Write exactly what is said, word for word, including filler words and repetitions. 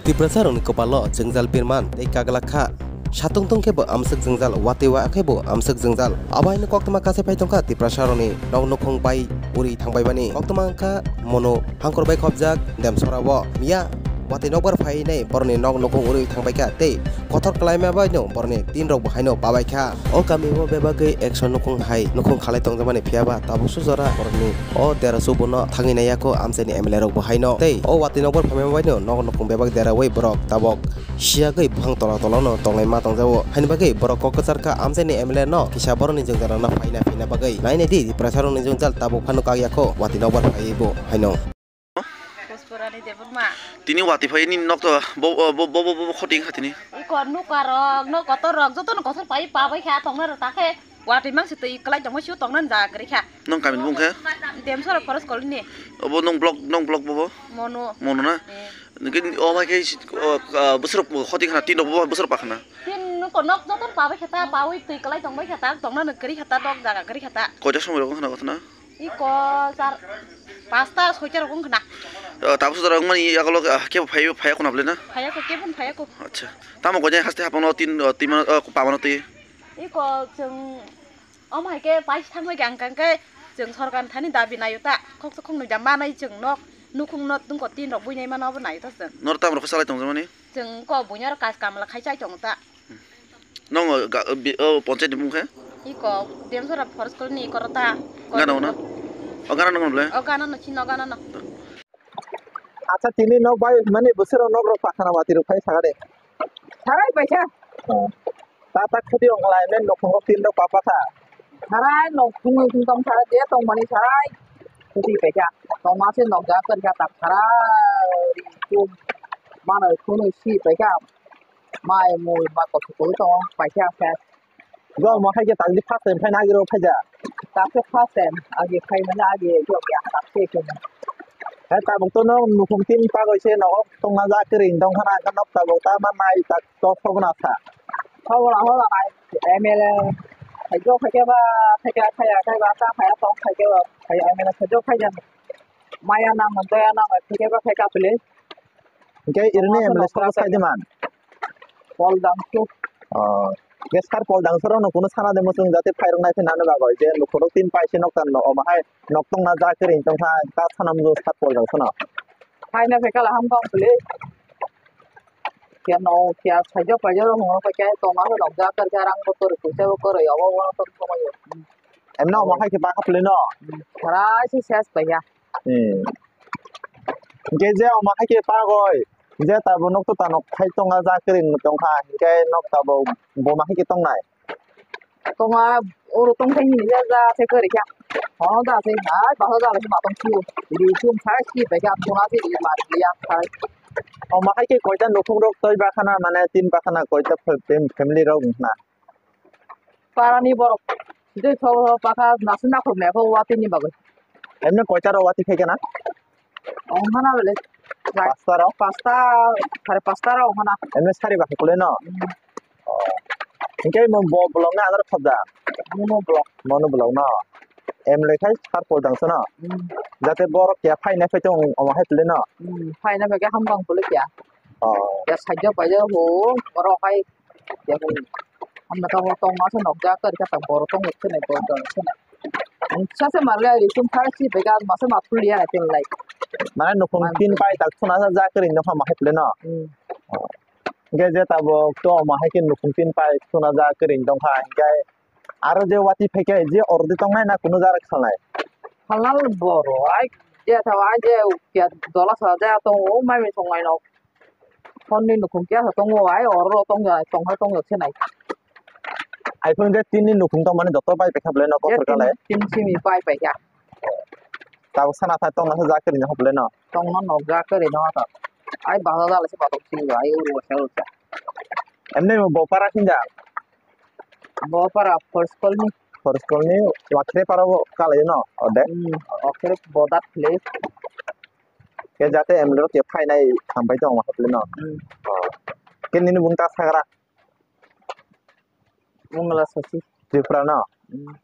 Tiprasa rokni kwpalo jwngjal birman tei kaglak kha. Satung tung khe bo amswk jwngjal, watwi wa khe bo amswk jwngjal. Abo haino koktwma kasai phai tongkha Tiprasa rokni nok nukhung bai uri thangbai mani. Koktwma wngkha Monu Hangkhor bai khopjak Demsora o. Miya watwi nokbar phainai borokni nok nukhung uri thangbai kha tei kothor kwlaima bai no borokni tin rok bo haino pabai kha. O kami o bebagwi ekso nukhung hai nukhung khalai tongjakmani, phiya ba tabuk sujora borokni o dera subuno thangwi nai ya kho amchaini M L A rok bo haino. Tei o watwi nokbar phaima bai no nok nukhung bebak derawi borok tabuk siyagwi buphang tola tola no tonglai ma tongjago. Haini bagwi borok kok kwchar kha amchaini M L A no kisa borokni jwngjal rokno phaina phaina bagwi. Nai nai di, Tiprasa rokni jwngjal tabuk phano kak ya kho watwi nokbar phaiwi bo haino. Kosporani Debbarma. Tini watwi phai ni nok to bo, bo, bo, bo, bo, bo khoti kha tini. Iko nuka rok, nok kotor rok, joto no kotor pai pa bai kha tongna rok ta khe. Watwi mang se twi kwlai tongma sio tongna jaga kwrwi kha. Nong kami bung khe? Demsora Forest Colony. Obo nong block, nong block bo bo? Mono. Mono na? Eh. Nike o bai khe si-, o, ah, bwswrok khoti khana, tin rok bo bwswrok pa khana. Tin nuko nok joto pa bai kha ta, pa wi twi kwlai tong bai kha ta, tongna no kwrwi kha ta, dok jaga kwrwi kha ta. Koita somoi rok khana kothna? Iko char, pasta, soita rok wng khna. O, tabuk sujak rok wngmani yagulo, ah, kebo phai, phaiya khuna bwle na? Phaiya kho, kebo phaiya kho. Acha. Tamo koi jai haste hapang no tin, o, tin mano, o, pa mano twi. Iko chwng omo hai khe paisa thangwi khe ang kang khe chwng sorkar thani dabi naio ta. Khoksa khoknwi da manai chwng nok, nukhung nok tungko tin rok buinai mano abo naio ta chwng. Nor tamo rok salai tong mani? Chwng ko buino aro kaj kamla khai chai tongo ta. Nong ga-, bi-, o ponchayat ni bung khe? Iko Demsora Forest Colony iko rota. Gana ono? O gana nong ble? O gana no chino gana no. Acha tini nok bai mani bwswrok nok rok pakhana watwi rok khai saga de. Sarai paikha. Ta ta khudi ong lai ne nok tin rok papa kha. Sarai nok thung thung tong sarai je tong mani sarai. Khudi paikha. Tong ma se nok ja kar kha ta sarai. Kum mano khunu si paikha. Mai mui ma kosu koi tongo paikha khe. Go mo hai khe tang di first time phai na agiro phai ja. Ta khe first time agi phai mane agi go ya ta khe khe. Hai tabuk to no nukhung tin pagoi se nogo tongna ja kering tong khana ka nok tabuk ta ma nai ta to phobna sa. Phobna ho la nai M L A. Hai go khai khe ba khai khe khai ya khai ba ta khai ya tong khai khe ba khai M L A khai go khai ja. Maya nang man to ya nang khai khe ba khai ka pile. Hingke irini M L A sabo sai de man. Pol Dangsu. Oh. Hingke sar Pol Dangsu rok no kunu sana de muchung jate phairok nai phi nani bagoi je nukhung rok tin paise nok tan no omo hai nok tongna ja kering tong kha ta sana muchung sar Pol Dangsu no. Phaina phe kala ham kong pili. Kya no kya sajo pajo rok hong kya tongma rok ja kar kya rang bo kor kucha bo kor yo bo bo tor ko yo. Em no omo hai khe ba kha pili no. Sarai si ses pa ya. Hmm. Hingke je omo hai khe pagoi, je tabuk nok to ta nok khai tonga ja kering tong kha, hingke nok tabuk bo ma hai khe tongnai. Tongma oro tong thai hini ja ja se kari kha. Hono da se hai bahai da se ma tong si. Ri chum sai si bai kha tong a se ri ma ri ya sai. Omo hai khe koita nukhung rok toi ba khana mane tin ba khana koita fam-, family rok wng khna. Parani borok tei so pakha nasu nakhuk mepho watwi ni bagwi. Emne koita rok watwi phai kana? Ong mana bele. Pasta rok? Pasta, sare pasta rok ong mana. Emne sari bakhe kulai no? Hmm. Oh. Hingke mo bo blok na adar khobda? Mono blok. Mono blok no? Emle khai sar pol dang sono? Hmm. Jate borok ya phai na phai tong omo hai kulai no? Hmm. Phai na phai ke ham bang kulai kya? Oh. Ya sajja paja ho, borok hai Tei hamna tamo tongma se nokjak kari kha borok tong se nai borok tong se nai. Sa se marle ari tum phai si bega masa ma phulia tei lai. Mane nukhung tin pai tak suna sa jak kering no ma hai phle no. Hmm. Hingke je tabuk to ma hai khe nukhung tin pai suna jak kering tong kha hingke aro je watwi phai khe je oro de tong nai na kunu jara khalnai. Halal boro ai je thawa ai je dola sa ja tong o mai mai tong nai no. Honni nukhung khe asa tongo, ai oro tongo, tongha tongyo khe nai. Ai phone je tinni nukhung tongmani joto pai paikha bwlai no kok tin, kale. Tin simi pai paikha. Tabuk sana thai tongna sa jak kiri no bwlai no. Tongno no jak kiri no ta. Ai basa jala se batok simi ai uru sa uru sa. Emne bo para sinja. Bo para first call ni. First call ni wakre para bo kale no ode. Hmm, okre bodat place. Khe jate M L A rok khe phainai hambai tong ma hapli no. Hmm. Khe nini bung ta sagra. Mungla Sasi. Tripura no. Hmm.